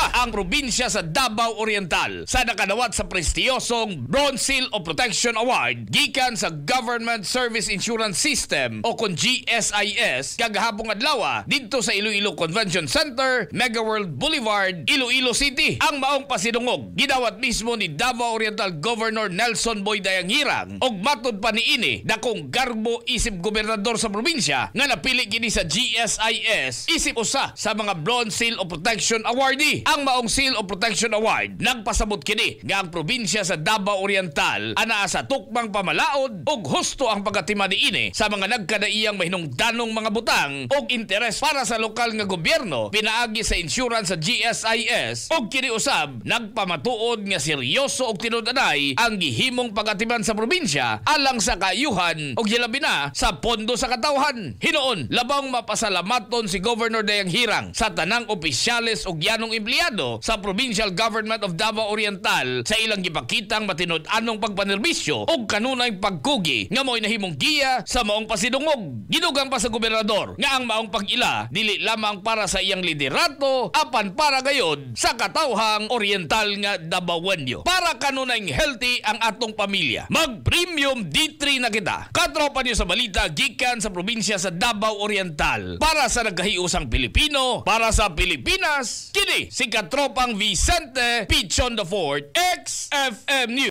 Usa ang probinsya sa Davao Oriental sa nakadawat sa prestiyosong Bronze Seal of Protection Award gikan sa Government Service Insurance System o kon GSIS kagahapong adlaw didto sa Iloilo Convention Center, Megaworld Boulevard, Iloilo City. Ang maong pasidungog gidawat mismo ni Davao Oriental Governor Nelson Boy Dayanghirang og matud pa niini, dakong garbo isip gobernador sa probinsya nga napili kini sa GSIS isip usa sa mga Bronze Seal of Protection Awardee. Ang maong Seal of Protection Award, nagpasabot kini nga ang probinsya sa Davao Oriental anaa sa tukmang pamalaod ug husto ang pagatiman niini sa mga nagkadaiyang mahinungdanong mga butang ug interes para sa lokal nga gobyerno pinaagi sa insurance sa GSIS, ug kini usab nagpamatuod nga seryoso og tinud-anay ang gihimong pagatiman sa probinsya alang sa kaayuhan ug hilabi na sa pondo sa katawhan. Hinuon, labang mapasalamaton si Governor Dayanghirang sa tanang opisyales ug yanong empleyado sa Provincial Government of Davao Oriental sa ilang gipakitang matinud-anong pagpanerbisyo ug kanunay pagkugi nga mo'y nahimong giya sa maong pasidungog. Gidugang pa sa gobernador nga ang maong pag-ila dili lamang para sa iyang liderato apan para gayod sa katawhang oriental nga Dabawenyo. Para kanunay healthy ang atong pamilya, mag Premium D3 na kita. Katropa niyo sa balita gikan sa probinsya sa Davao Oriental. Para sa nagkahiusang Pilipino, para sa Pilipinas, kini si Katropang Vicente Pichon the Fourth, XFM News.